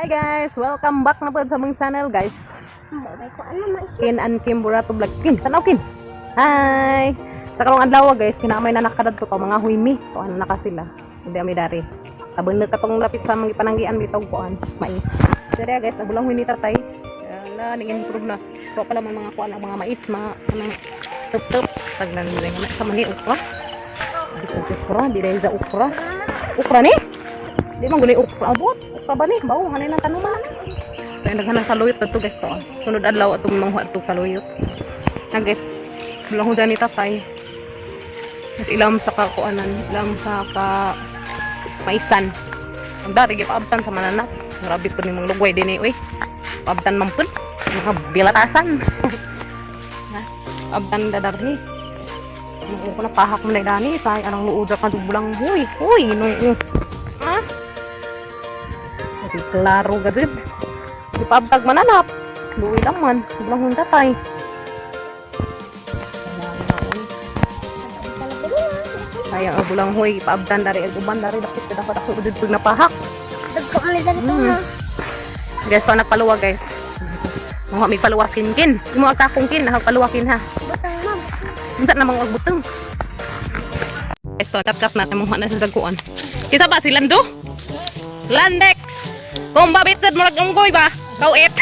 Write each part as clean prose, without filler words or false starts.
Hi guys! Welcome back na po sa among channel, guys. Kin and Kim Burato Vlog. Kin, tanaw kin! Hi! Sa karong adlaw, guys, kinamay na nakadadto to mga huymi. Tuan na ka sila. Hindi ami dari. Tabang na katong lapit sa mga pananggian bitaw kuan, mais. Dere guys, abulang huy ni tatay. Ala, ning improve na. Pero pala man mga kuan ang mga mais, mga kanang tup-tup. Tagnan mo rin sa mani okra. Di ko okra, di dahil sa okra. Okra ni? Di man gulay okra abot. Okra ba ni? Bawo hanay nang tanuman. Kaya naghanang sa luyot to guys to. Sunod adlaw atong manghuat to sa luyot. Na guys, bulang ho dyan ni tatay. Mas ilam sa kakuanan, ilam sa ka maisan. Ang dari gipaabtan sa mananap. Grabe po ni mong lugway din eh, uy. Paabtan man pud. Mga bilatasan. Ha? Paabtan dadarhi. Ano ko na pahak mo na dani sa anong luod ka bulang huy. Huy, ginoo. Ha? Kasi klaro gajud. Di paabtag mananap. Luoy lang man. Bulang hun tatay. Salamat, uy. Kaya ang bulang huy, paabtan dari ang uban dari dapit ka dapat ako dito pag napahak. Guys, so nagpaluwa guys. Mga may paluwa kin. Imo ang kakong kin, nagpaluwa kin ha. Unsa namang og butong. Guys, so kat-kat na mo na sa dagkuan. Kisa ba si Lando? Landex. Kung babited mo unggoy ba? Kauit.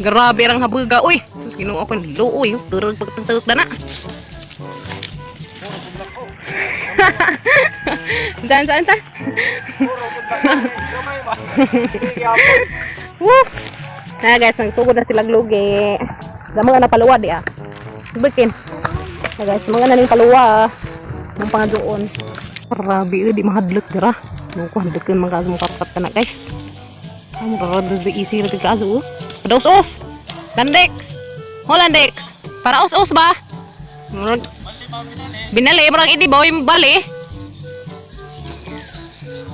Grabe rang habuga uy. Sus, Ginoo ko luoy, turog pagtugtug na na. Diyan, saan, saan? Woo! Na guys, ang sugod na sila glugi. Sa mga na paluwa di ah. Bikin. Na guys, mga na ning paluwa. Ang pangadoon. Grabe eh, di mahadlok dira. Nung ko hadlok yung mga kaso makapat na guys. Ang rarad sa easy ra kaso. Padaos-os. Landex. Hollandex. Para os-os ba? Murag binali, murag idi boy bali.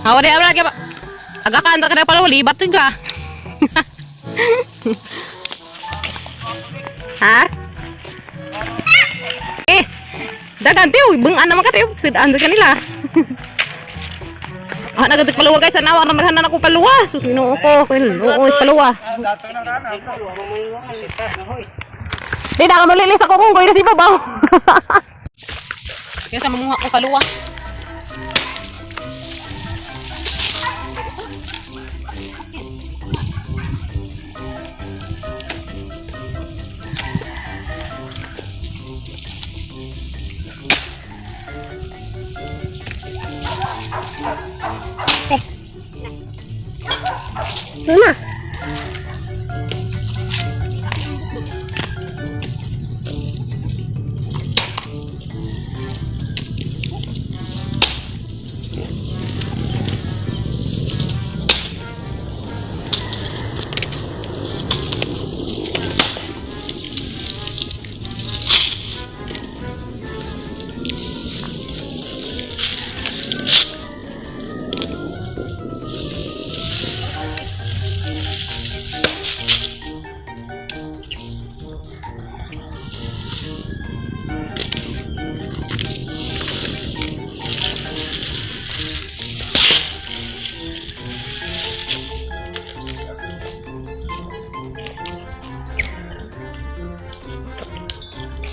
Hawa di abra ka ba? Aga ka anda ka na pala libat ka. Ha? Eh, dagan tiyo, bungan naman ka tiyo. Sidaan sa kanila. Ah, nagadzak paluwa guys, anawa na naghanan ako paluwa. Sus, Ginoo ko, oo, paluwa. Di na ako malilis ako kung na si babaw. Kaya sa mamuha ko paluwa. Mama.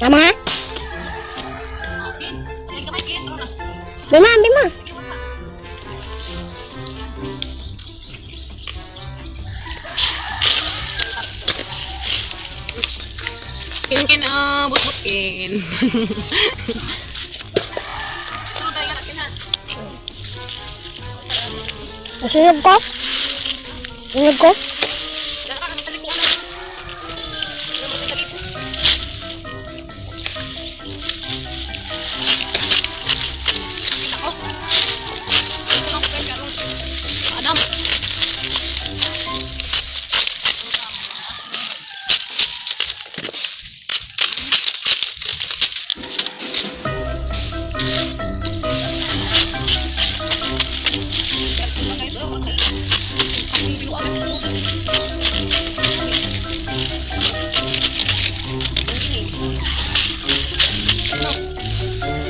Mama. Bima, bima. Kin kin ah, but but kin. Sunog ko? Sunog ko? Adam.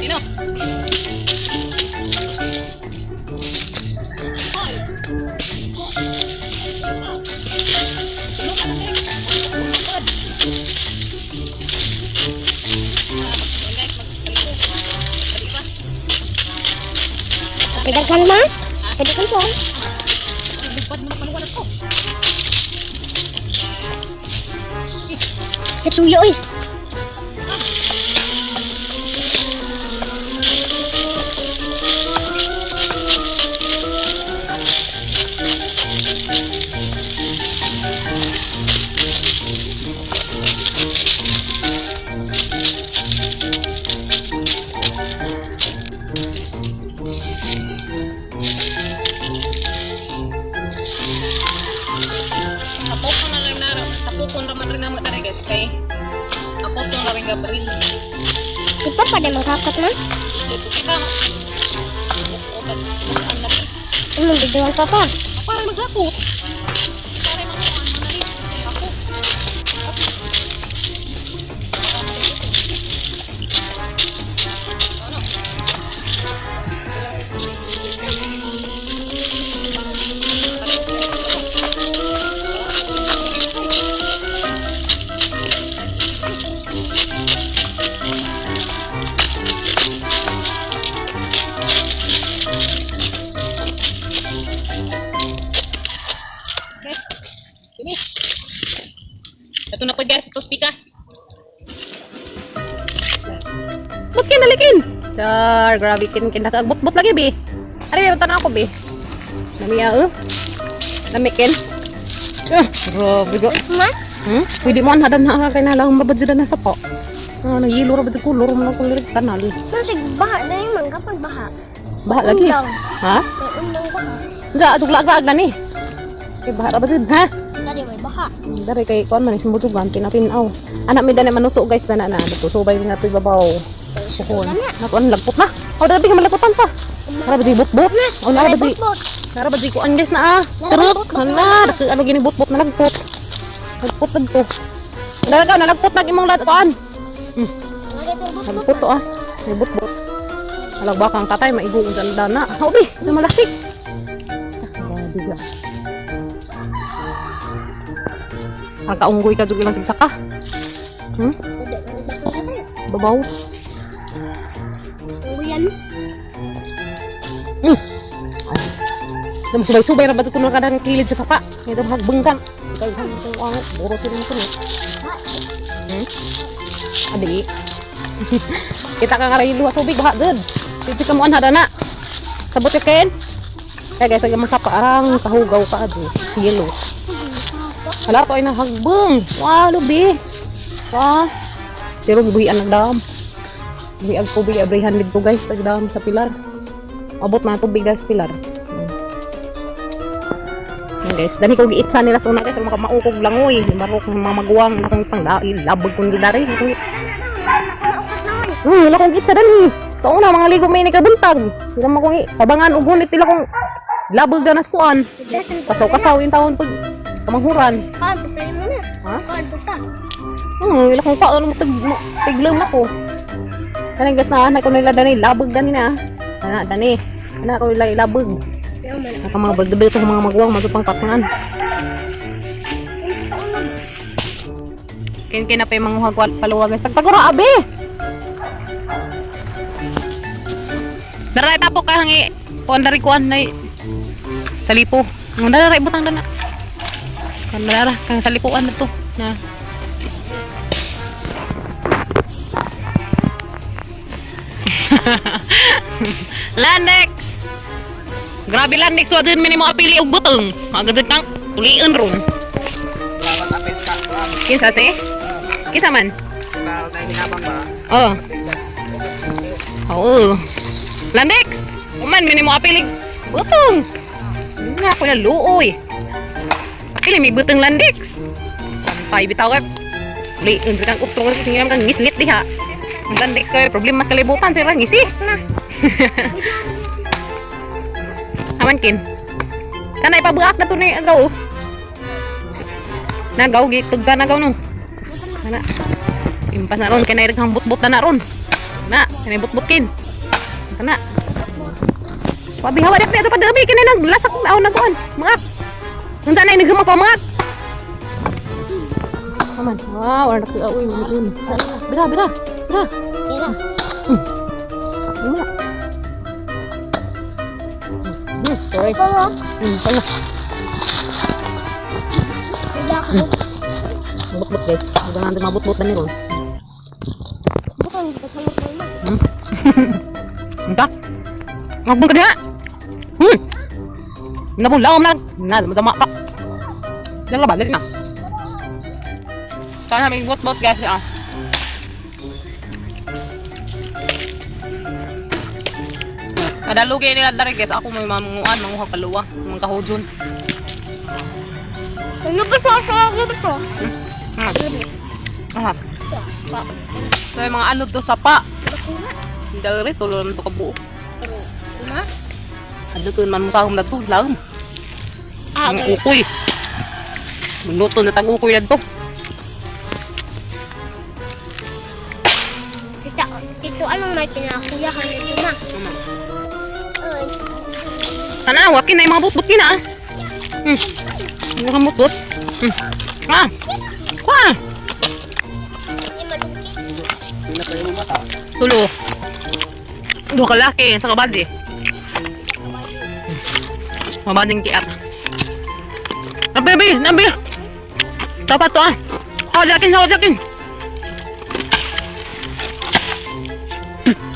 Sino? Pwede ma? Pwede kan po? Lupad na maluwan ako. Katsuyo eh. Tapokon na rin na, tapokon raman rin naman dari guys kay ako tong rin gabril. Si Papa na magkakot na. Dito kita. Bukot at ang laki. Ano bidyoan Papa? Para maghakot. Para makuha na rin. Ako. Okay. Finish. Ito na po guys, ito pikas. But kin nalikin. Char, grabe kin kin nakagbot-bot lagi bi. Ari bi tan ako bi. Nami ah. Nami kin. Ah, grabe go. Ma? Pwede mo anhadan na kay na lang mabad na sa po. Ah, nagilo ra ba jud kulor mo na kulor tanal. Masig baha na yung mangga pag baha. Baha lagi. Undang. Ha? May undang baha. Unsa jug lag na ni. Kay baha ra ba jud ha? Dari may baha. Dere kay kuan man simbutugan tinatin-aw. Anak mi dani manuso guys na na dito subay nga to'y babaw. Puhon. Nato ang lagpot na. Oh, dara bi malagpotan pa. Nara ba di butbut? Oh, nara ba di? Nara ba di kuan guys na ah. Turot. Hala, dako ano gini butbut na lagpot. Lagpot nagto. Dara ka nalagpot nag imong lat kuan. Lagpot to ah. May butbut. Alag baka ang tatay maigo unsa dana. Obi, sa malasik. Ah, grabe ga. Ang kaunggoy ka jud ilang tigsaka. Babaw. Uyan. Dam subay-subay ra ba jud kuno kadang kilid sa sapa. Ito hagbengkan. Kay ang buro tin ko ni. Adi. Kita ka nga luha tubig baha jud. Dito ka mo anha dana. Sabot ka ken. Kaya guys, ang masapa arang kahugaw ka adyo. Yellow. Hala to ay nahagbeng. Wah, lubi. Wah. Pero gibuhian nagdam. Buhiag tubig abrihan dito guys, nagdam sa pilar. Abot mga tubig guys pilar. Yan guys, dami ko giitsa nila sa una guys, ang mga maukog langoy, marok ng mga maguwang akong pangdail, labag kong gidari. Ila kong giitsa dani. Sa una mga ligo may nikabuntag. Ila mo kong tabangan og gunit ila kong labag na kuan. Kasaw-kasaw yung taon pag kamanghuran. Kaan, pagkain mo na. Ha? Kaan, pagka. Ila kong paon mo tig tiglom ako. Kanang gas na anak ko nila dani, labag dani na. Ana dani. Ana ko nila ilabag. Naka mga bagdabay ito mga maguwang matupang patungan. Kin kin na pa yung mga hagwal paluwag. Tagtaguro abi. Dara tapo ka hangi kuan dari kuan nay salipo. Ang dara ibutang dana. Kan dara kang salipuan na to na. Lanex. Grabe Lanex wa din minimo apili og butong. Magad kang tulion ron. Kinsa si? Kinsa man? Oh. Oo. Landex! Uman, minimo apilig. Butong! Nga ako na luoy. Apili, may butong Landex. Pantay, bitaw ka. Uli, unsa kang utro kasi tingnan kang ngislit diha. Ang Landex kay problema sa kalibutan sira ngisi. Aman kin. Kanay pabuak na to ni agaw. Oh. Nagaw gitug ka nagaw no. Ana. Impas na ron kay nairang butbut na ron. Na, kanay butbut kin. Kana. Wabi hawa dek pa dabi kini naglasak aw naguan. Mga. Unsa na naghuma pa mga. Aman. Wow, wala na uy yun. Bira, bira. Bira. Tira. Wala. Sorry. Pero, Ano? hindi ako. Butbut guys. Huwag na natin mabutbut na ni Ron. Bukang dito sa mga mo. Unta? Magbang ka diha. Nabulaw na. Na, masama pa. Dala ba? Dali na. Sana may bot-bot guys ah. Kadalugay nila dari guys. Ako may mamunguan, manguha kaluwa, mga kahudyon. Ano ba ito? Ano ba ito? Ah. So yung mga ano to sa pa. Dari tulo naman to kabuo. Ma? Adto to man mo sa akong dadto, laom. Ah, Ang ukoy. Magluto na tag ukoy na to. Dito, dito anong may pinakuyahan dito na? Ay, Tanawa, kinay mga butbut kina ah. Mga butbut. Ah. Kwa. hindi malungkit. Tulo. Duha ka laki sa kabadji. Mabading kiat. Nabi, bi, nabi. Dapat to ah. Hawajakin, hawajakin.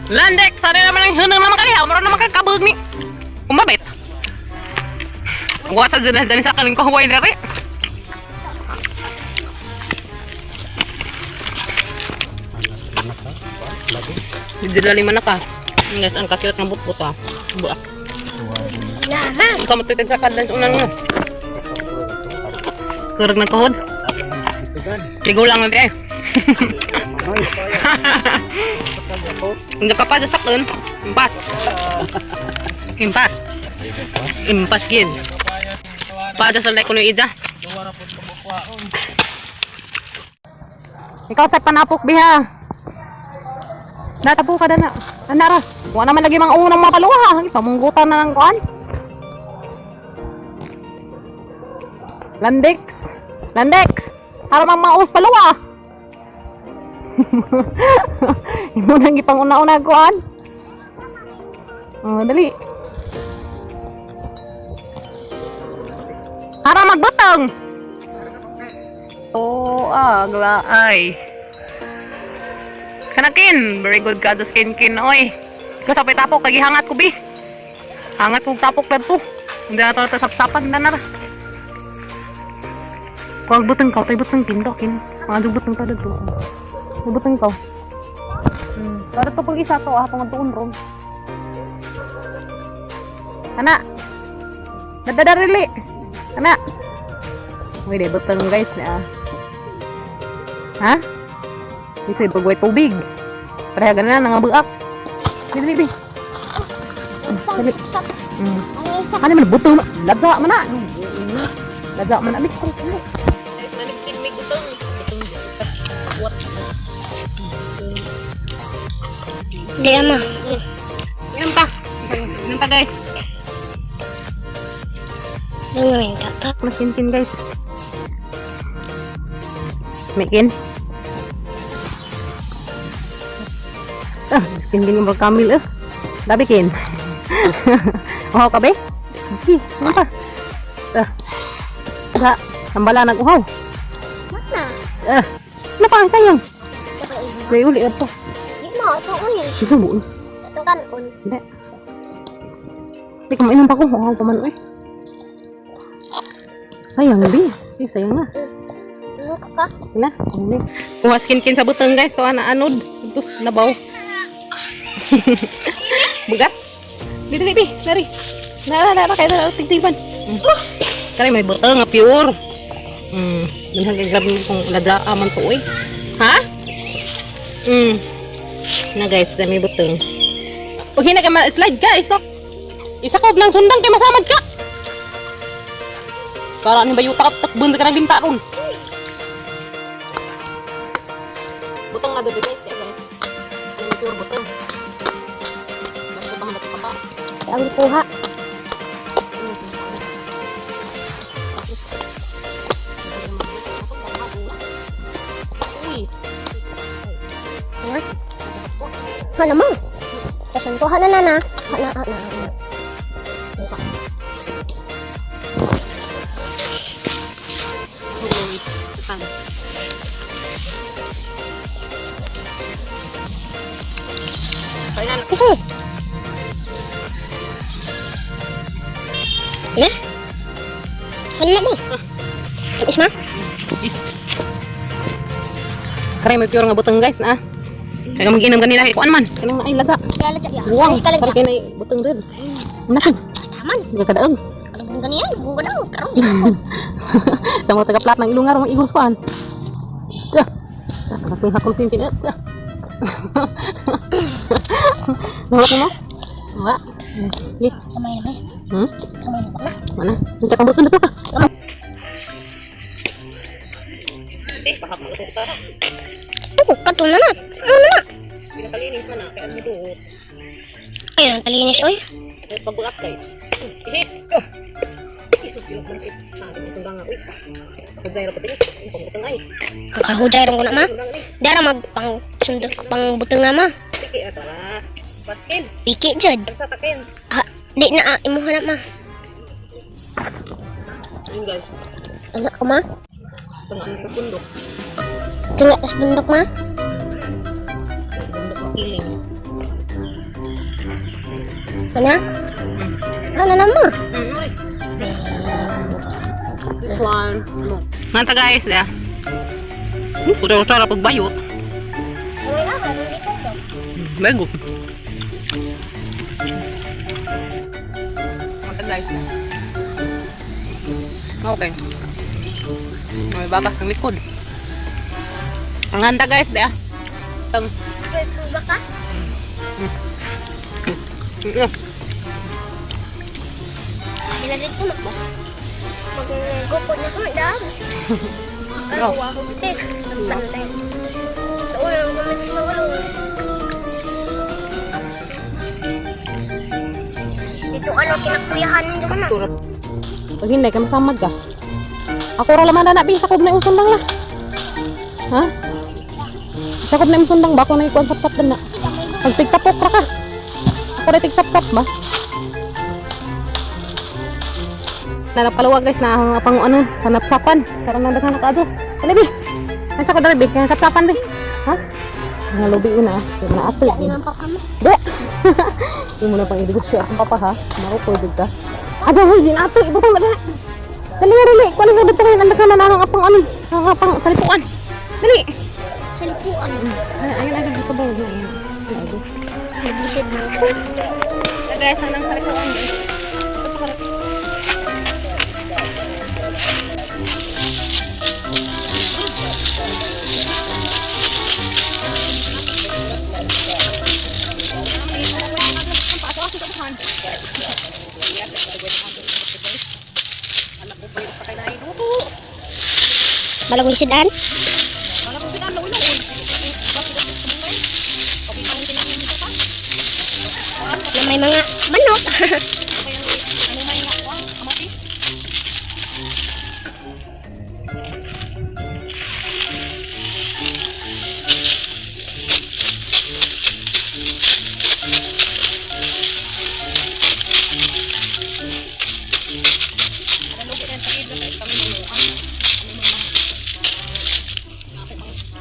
Landek, sana naman ang hunang naman kaniya. Meron naman kakabog ni. Umabit. Wa sa dyan dyan sa kaning pahuway na rin. Dila lima na ka. Guys, ang kakiyot ng butbut ah. Buak. Lahat. Ikaw matutin sa kadan sa unang mo. Kurag ng kahod. Tigo lang natin eh. Hindi ka pa sa sakon. Impas. Impas. Impas gin. Pada sa like ko nung ija. Ikaw sa panapok biha. Natapo ka na. Anara. Wa naman lagi mga unang mga paluha. Pamunggutan na ng kuan. Landex. Landex. Para mang maus paluwa. Imo nang ipang una-una kuan. Oh, dali. Para magbutong. Oh, ah, glaay. Kanakin, very good ka dos kin oy. Kasapay tapok kagi hangat ko bi. Hangat kog tapok lang to. Hindi na to sapsapan na nara. Kuwag butong ka, tay butong kin kin. Mga jug butong ta dito. Butong ka. Para to pag isa to ah pangadtuon ron. Ana. Nadadarili. Ana. Uy, di butong guys na ah. Ha? Bisay pagway tubig. Pareha ganan na nga buak. Dili dili. Dali. Ang isa. Ano man butong ladza man na. Ladza man na bi. Hindi, ama. Inom ta. Inom ta guys. Dengerin kata. Mas kinkin guys. Mikin. Ah, mas kinkin yung kamil eh. Dabi kin. Uhaw ka be? Sige, ano pa? Ah. Da, tambala nag-uhaw. Mana? Ah. Ano pa ang sayang? Kay uli ato. Di mo, ito uli. Isa buon. Ito kanon. Hindi. Hindi, kumainom pa ko. Uhaw pa man eh. Sayang bi. Eh, sayang na. Ano ka pa? Na, uli. Kuha skin-kin sa butang guys, to ana anod. Ito nabaw. Bugat. Dili dili, lari. Nara nara kay nara tigtiban. Kare may butang nga pure. Daghan kay grabe kung ladya man to oy. Ha? Na guys, dami butang. Pag hina ka ma-slide ka, isok. Isakob lang sundang kay masamad ka. Kara ni bayuta ka takbon ka ng linta ron. Butang nga doon guys, kaya guys. Ano yung pure butang? Basta pa sa pa. Ang ikuha. Ano yung sinasabi? Uy. Ha? Hana mo. Tasan ko, hana na na. Hana, hana, hana. Daghan. Kainan. Ito. Na? Ano na mo? Tamis ma? Is. Kare may pure nga butang, guys, na. Kaya mag-inom kanila kuan man. Kanang naay lada. Kala ya. Buwang. Kala Kare kay naay butang dud. Unahan. Taman. Gakadaog. Ano ganyan? Bunga daw. Karon. Sa mga taga-plat ng ilungar mga igos kuan. Tsa. Hakong hakong sin pinat. Tsa. Nawala ko mo? Wala. Ni. Kamay na ba? Kamay na ba? Mana? Ang katambot dito ka. Si, baka mga sa. Oh, kato na na. Ano na? Pinakalinis man na kay ano duot. Ayun, ang talinis oy. Tapos pagbugat, guys. Eh. Isus ilok mo si. Ah, di mo sundang nga. Uy. Hujay ra pati ni. Ang pangutang ay. Ang kahujay ron ko na ma. Sundang ni. Dara mag pang sundot pang butang nga ma. Piki atara. Baskin. Piki jud. Sa takin. Ah, di na ah, imuha na ma. Ayun, guys. Ano ko ma? Tunga ang pundok. Tunga tas bundok ma. Bundok ang kiling. Ano? Ano na ma? This one. Nganta, guys, ya. Kuda kuda pagbayot. Very good. Nganta, guys. Okay. May bakas ng likod. Ang handa, guys, ya. Tang. Ba ka? Sila dito na. Mag-gupod na kami dahil. Ano, wahog din. Nagpanday. Sa unang gamit sa ulo. Dito ano, kinakuyahan nyo na. Turap. Pag hindi ka masamad ka. Ako ra laman na bi sakob na yung sundang lah. Ha? Sakob na yung sundang ba ako na ikuan sap-sap din na. Pag tigtapok ra ka. Ako ra tigsap-sap ba? Na napaluwag, guys, na ang pang ano, panapsapan. Karon nang daghan ka adto. Dali bi. May sakod dali bi, kaya sapsapan bi. Ha? Nga lubi una, na ato. Di man pa kami. Di. Hindi mo na pang ibigosyo akong papa ha. Marupo jud ka. Ado, huy, din ato, ibutang na dali. Dali na dali. Kuha na sa dito kayo. Ang na ang apang ano, ang apang salipuan. Dali. Sa lipuan. Ayun, ayun, ayun, ito ba? Ayun, ayun. Ayun. Nagbisid mo ko. Guys, anang salipuan. Balagong sidan. Na may mga manok.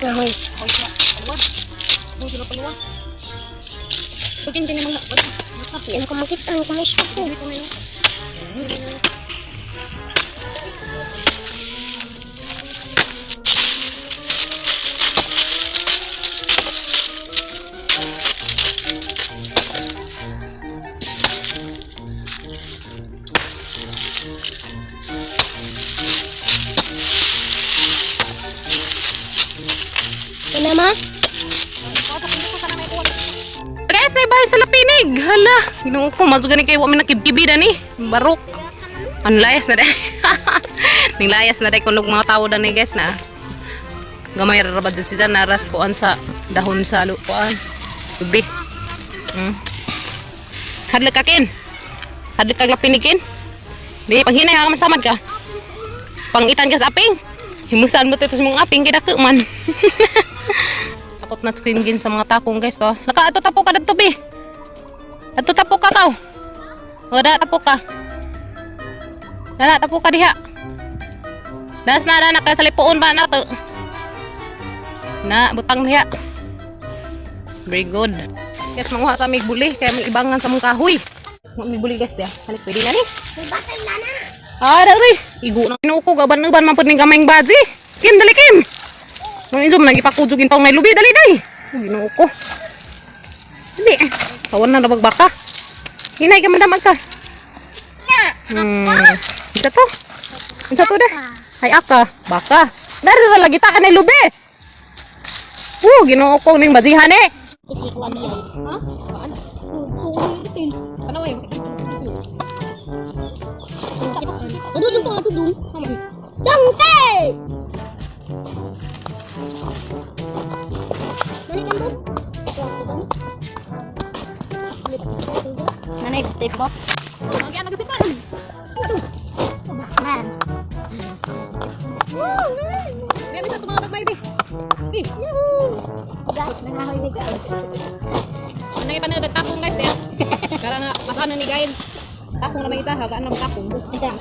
Ngahoy. Yan ko makita, ano ko may stop eh. Ano ma? Guys, ay bahay sa Lapinig. Hala, Ginoo ko, mas gani kay wa mi nakibkibida ni. Barok. Ang layas na day. Ning layas na day kunog mga tao dani, guys, na. Gamay ra ba dyan si Jan naras kuan sa dahon sa lupuan. Ubi. Hadlok ka kin. Hadlok kag Lapinikin. Di panghinay ha masamad ka. Pangitan ka sa aping. Himusan mo to sa mga aping kay dako man. Takot na screen gin sa mga takong, guys, to. Naka ato tapo ka dadto bi. Ato tapo ka kaw. Wala tapo ka. Dala tapo ka diha. Das na na sa lipuon ba na to. Na butang niya. Very good. Yes, manguha sa mig buli kaya may ibangan sa mong kahoy. May buli guys dia. Halik pwede na ni. May basal na na. Ah, dari. Igo na kinuko gaban uban man pud ning gamayng baji. Kim dali Kim. Nang injo man gipakujugin pa may lubi dali day. Ginoo ko. Dali. Tawan na nabag baka. Hinay ka man damag ka. Isa to. Isa to da. Ay aka, baka. Dari ra lagi ta kanay lubi. Ginoo ko ning bajihan eh. Kasi ko ano yan. Ha? Ano ay? Dudong ka dudong. Dangke! Mani kan dong? Nanay, tape box. Magian na kasi pa. Man. Di bisa to mga bagmay di. Di. Guys, nangahoy guys. Ano yung panahon takong guys ya? Kara nga pasan na ni guys. Takong na may ita, hagaan na takong. Isa.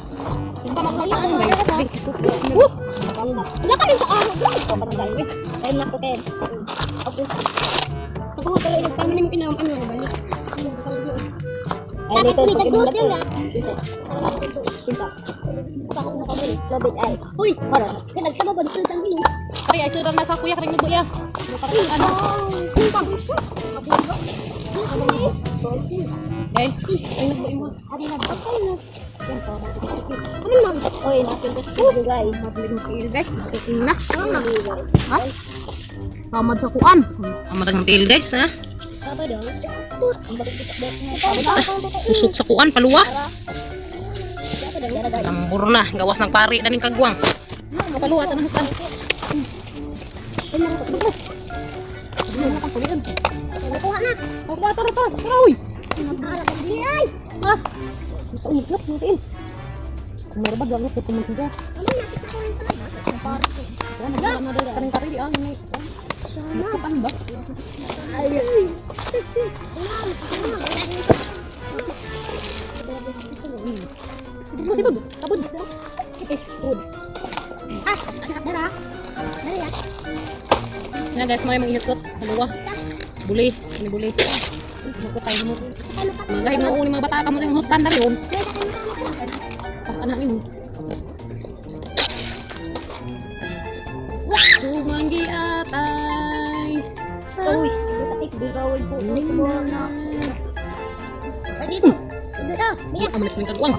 Yung pa takong guys. Woo! Wala ka rin sa araw. Ayun na ko, Ken. Ako. Ako tuloy nagpamanin mo inam ano balik. Tapos may tagos yun ah. Uy, para. Nagtama ba dito sa ngilo? Ay, ay sira na sa kuya karing lugo ya. Ano? Guys, ay nagbo imo. Oy, guys. Guys, cooking na. Ha? Samad sa kuan. Samad ang tail guys ha. Usok sa kuan paluwa. Lambur na, gawas ng pari na ning kagwang. Paluwa tanang tan. Nakuha na. Tara, tara, tara, tara, uy. Ay! Ah. Umikot, mutiin. Kumara ba gamit ko kumatiga? Kaning pari di ah, may. Sama ba? Ay! Mo sibod, sabod. Is good. Ah, dara. Dara ya. Na guys, may mga ihot Haluwa. Buli, ini buli. Hukot tayo mo. Mga gahing mo mga bata ka mo yung hutan dali on. Pas anak ni. Tumanggi atay. Uy, Dito. Dito. Uy, amalit ng kagwang.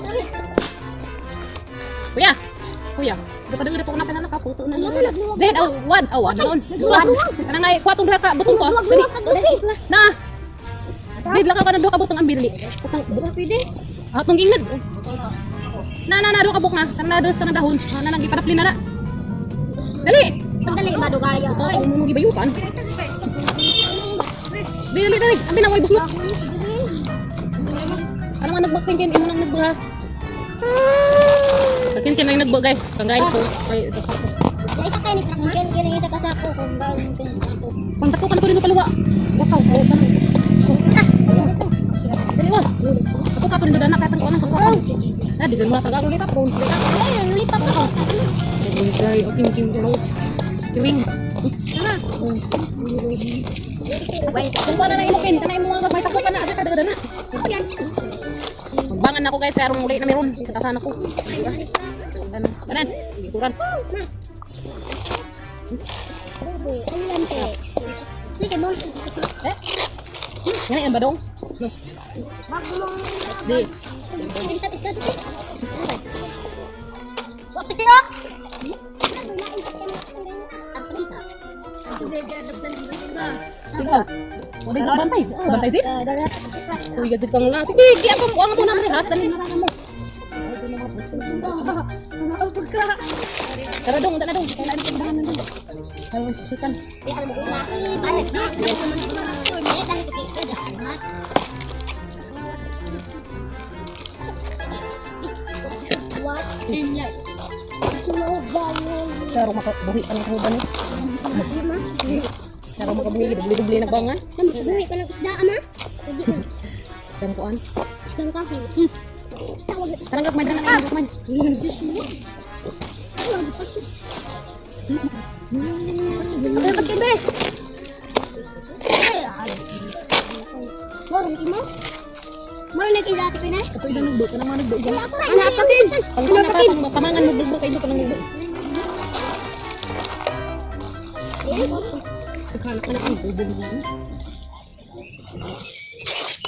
Kuya! Kuya, di pa dito ko na pinana ka puto na. Then aw wad aw wad noon. Wad. Kana ngay kuwatong duha ka butong ko. Dali. Na. Dili lang ka na duha ka butong ang bili. Butong Pwede. atong gingad. Na na na duha ka buk na. Kana dos ka na dahon. Na na gipadapli na na. Dali. Pagdali ba do kaya? Oy, mo gibayutan. Dali dali dali. Ambi na way busnot. Ano nga nagbakingkin imo nang nagbuha. Sa kin ay nagbuha guys. Kangay ko. Ay, ito sa Isa kayo ni Ken ken isa ka sako kung galing ken sako. Pang dako ka na to dito paluwa. Wakaw ko kan. So, Ah, dito. dali wa. Ako ka to dito dana kay pang kuan sa kuan. Na di mo taga ulit ako. Ay, lulipat ako. Kay okay kim ko. Kiring. Tama. Wait, kung na na imo kin, kana imo nga may tako ka na asa ka dana. Magbangan ako guys, karon uli na meron. Katasan ako. Banan, likuran. Ano lang te? Sige mo. Eh? Yan ang badong. No. What's this? Sige. Wala sa bantay. Bantay din. Uy, gajud kang lang. Sige, di ako mo ang na si has dali na mo. Tara dong, dala dong. Kailan ko dala dong. Karon sikan. Karo makabuhi pa ng kahuban ni. Karo makabuhi, dubli-dubli na bangan. Isdang kuan. Tarang gagmay dana, gagmay. Ano ba tibe? Moro mo? Moro nag-ilati pinay? Ato idang nagdo ka naman nagdo dyan. Ano apakin? Pag ano pa pang pamangan mo dugdo kay do ka nang nagdo. Naghanap ka na ang bubong mo.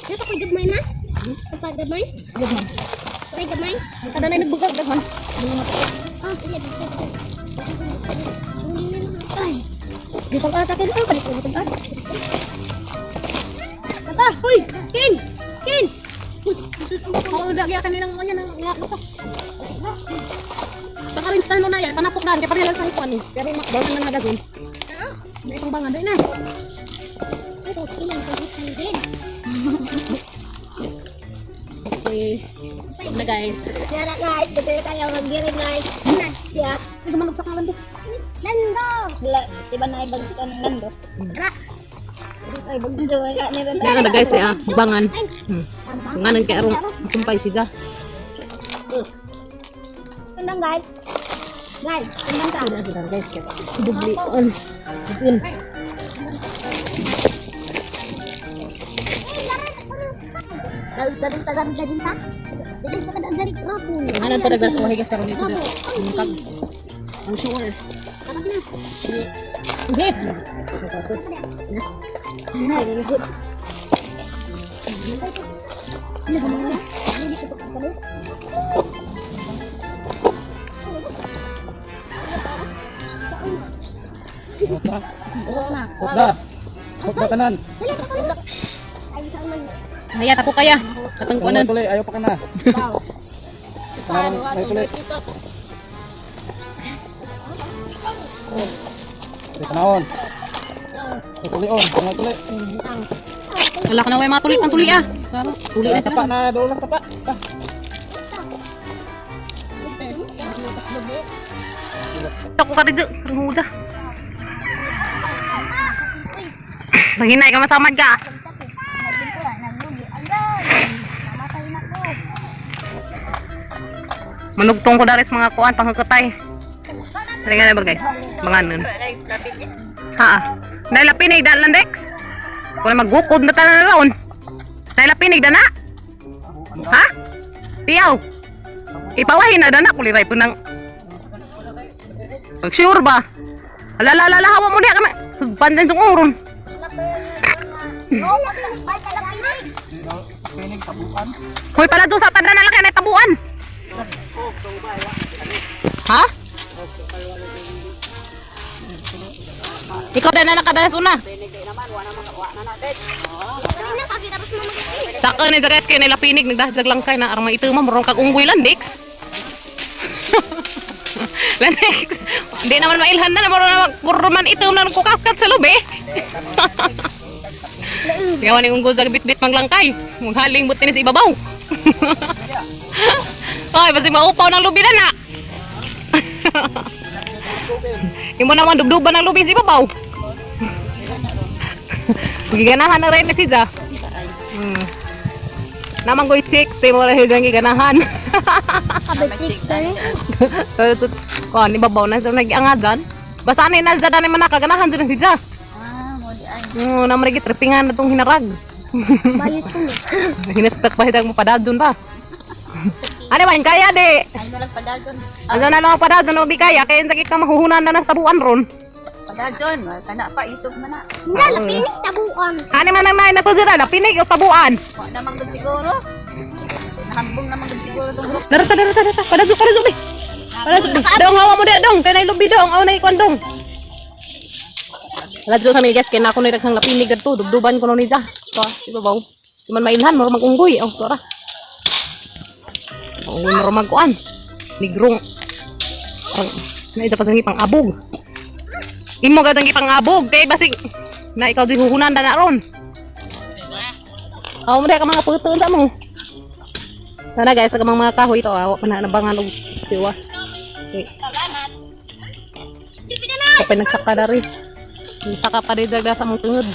Ano pa gamay na? Kapag gamay? Daghan. Ay gamay? Ang kada na nagbugag daghan. Ah, iya. Ay. Dito ka takin oh, balik ulit ka. Tata, hoy, Kin! Kin! Oo, lagi ka nilang ano nang ngak ko. Baka rin tanong na yan, panapok na, kaya pareha lang sa ikuan eh. Pero makbawan na nga dagon. May itong bangan, dahil na. Ay, ilang ko din. Okay. Huwag na guys. Yara guys, dito tayo maggiring guys. Ya. Ay, gumanog sa kawan doon. Nando. Diba na ibag sa nang nando? Ra. Ay bag dito ka ni Kaya na guys, eh, ah, bangan. Banganan kay arong sumpay si Ja. Tundang guys. Guys, tundang ka. Sila sila guys, kaya dubli on. Dubli. Banganan pa guys, oh guys karon si Ja. Kag. I'm sure. Okay. Hukda. Hukda tanan. Haya tako kaya. Katang kuanan. Tuloy, ayaw pa ka na. May tuloy. Ay, panahon. Ay, tuloy on. Mga tuloy. Wala ka na way mga tuli pang tuli ah. Tuli na Sapa sila. na, doon lang sapa. Ah. Tako ka rin Ruhuja. Nanghinay ka masamad ka. Manugtong ko daris mga kuan panghukatay. Halika na ba guys? Mga nun. Ha. Dahil lapinig dahil landex. Kung magukod na tanan na laon. Dahil lapinig dana. Ha? Tiyaw. Ipawahin na dana kuliray po ng Pag sure ba? Ala ala ala hawa mo niya kami. Pandan sa uron. Hoy pala sa tanan na lang kay tabuan. Ha? Ikaw na nakadalas una. Taka ni guys kay nila pinig nagdahjag lang kay na arang ito mo murong kag unggoy landix. Landix. Hindi naman mailhan na murong na puro man ito na kukapkat sa lubi. Yawan ni unggoy sa bitbit manglangkay. Manghaling buti ni sa ibabaw. Ay, basi maupaw ng lubi na na. Imo naman dubduban ng lubi sa ibabaw. Giganahan na rin na si Ja. Namang goy chicks, di mo rin siyang giganahan. Tapos, kuan, ibabaw na siya nag-angadan. Basta ano yung nalja na man nakaganahan dyan si Ja. Ah, mo di ay. Naman naging trippingan na itong hinarag. Hinatak pa hitag mo padadun ba? Ano man, kaya di. Ay na lang padadyon. Ano na lang padadun, o di kaya. Kaya hindi ka mahuhunan na nasa tabuan ron. Padadyon, kana pa isog man na. Ano man ang nain na sira, napinig o tabuan. Wa naman gud siguro. Nahambong naman gud siguro tong grupo. Darata, darata, darata. Padadun, padadun, bi. Padadun, bi. Dong, hawa mo di, dong. Kaya nailubi, dong. Aw, naikuan, dong. Padadun sa mga guys, kaya na ako na lapinig dito. Dubduban ko na ni Ja. Ito, ah, di ba ba? Di man mailhan, mura mag-unggoy. Oh, ito ra. Unggoy mura magkuan. Nigrong. Ang, na isa pa sa pang abog. Imo ka dyan pang abog. Kaya basig, na ikaw di huhunan na na ron. Aw mo di ka mga putoon sa mo. Sana guys, sa mga kahoy ito, awa pa na nabangan og tiwas. Okay. Kapag nagsaka na rin. Nagsaka pa rin dagda sa mong tungod.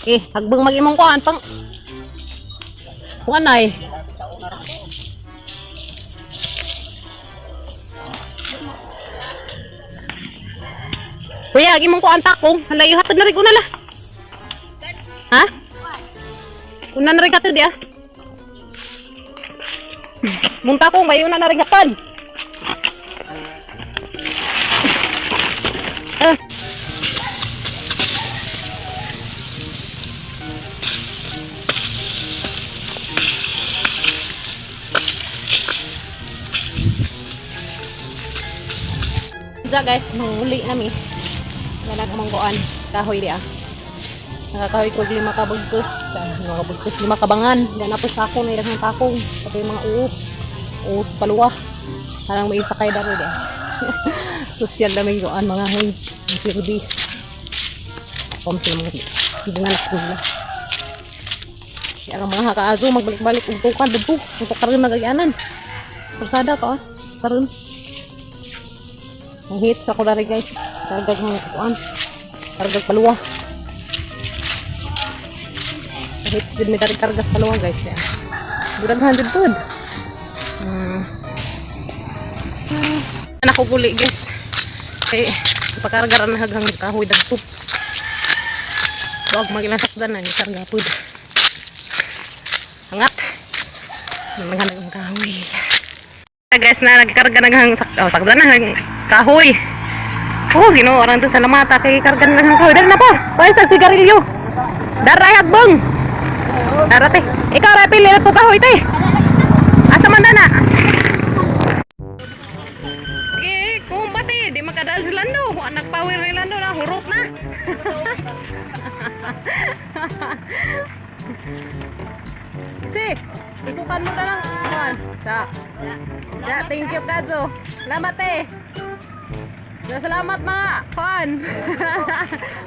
Eh, hagbang mag-imong kuan pang kuan ay. Kuya, agi mong kuan takong. Hala, ihatod na rin una la. Ha? Una na rin hatod ya. Munta kong, may una na rin hatod. Ah. Diya guys, nanguli nami. Wala ka mangguan. Kahoy di ah. Nakakahoy ko 5 ka bagkus. Tiyan, 5 ka bagkus, 5 ka bangan. Gana po sa ako na ilang takong. Pati yung mga uo. Uo sa paluwa. Parang may sakay daro di ah. Social na may guan mga hoy. Ang service. Pom sila mga hibungan na nila. Kaya ang mga hakaazo, magbalik-balik. Ugtukan, dito. Ugtukan rin magagyanan. Persada to ah. Karon. Ang hits ako dari guys. Kargag mga kuan. Kargag paluwa. Ang hits din may dari kargas paluwa guys. Yeah. Duraghan din pod. Anak ko guli guys. Kay pakargaran na haghang kahoy dagto. Wag magilasakdan na ni karga pod. Angat. Naghanag ang kahoy. Guys na nagkarga naghang sak oh, sakdan na hang kahoy. Oh, Ginoo orang to salamata kay karga na hang kahoy. Dali na po. Pwede sa sigarilyo. Daray hagbong. Dara te. Ikaw ra pili na to kahoy te. Asa man na? Sige, kumbate, di makadaag si Lando. Anak power ni Lando na hurot na. Kasi, susukan mo na lang. Kuan. Sa. Ya, thank you, Kadzo. Salamat eh. Ya, salamat mga kuan.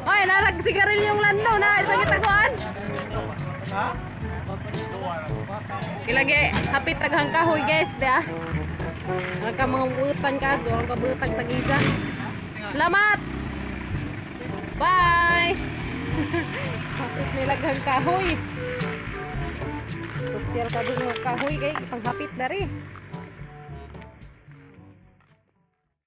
Oy, narag sigarilyong lando na isa kita kuan. Ilagi hapit taghang kahoy guys, da. Ang ka mga butan Kadzo, ang kabutang tagija. Salamat. Bye. Hapit nilaghang kahoy. Social ka dun nga kahoy kay panghapit dari.